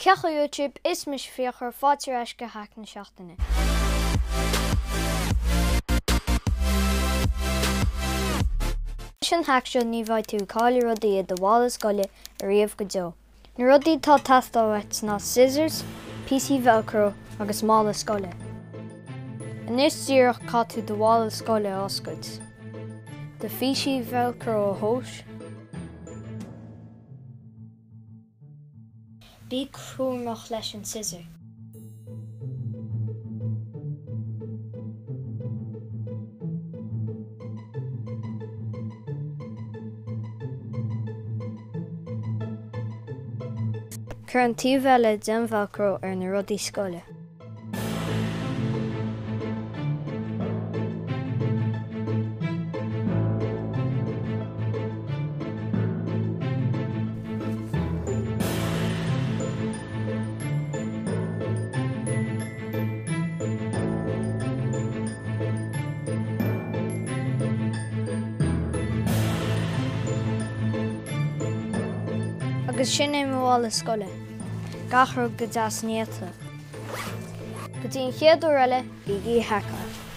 Cén chaoi a bhfuil sibh, is mise Fiachra, fáilte ar ais go Hac na Seachtaine. Leis an hac seo ní bheidh tú ag cailleadh rudaí i do mhála scoile ariamh go deo. Na rudaí atá ag teastáil uait ná scissors, píosaí velcro agus mála scoile. Anois díreach caithfidh tú do mhála scoile a oscailt, do phíosaí velcro a thomhas, Bí cúramach leis an siosúr. Cuir an taobh eile den velcro ar na rudaí scoile. Agus sin é mo mhála scoile. Gach rud go deas néata. Go dtí an chéad uair eile, bígí ag haiceáil!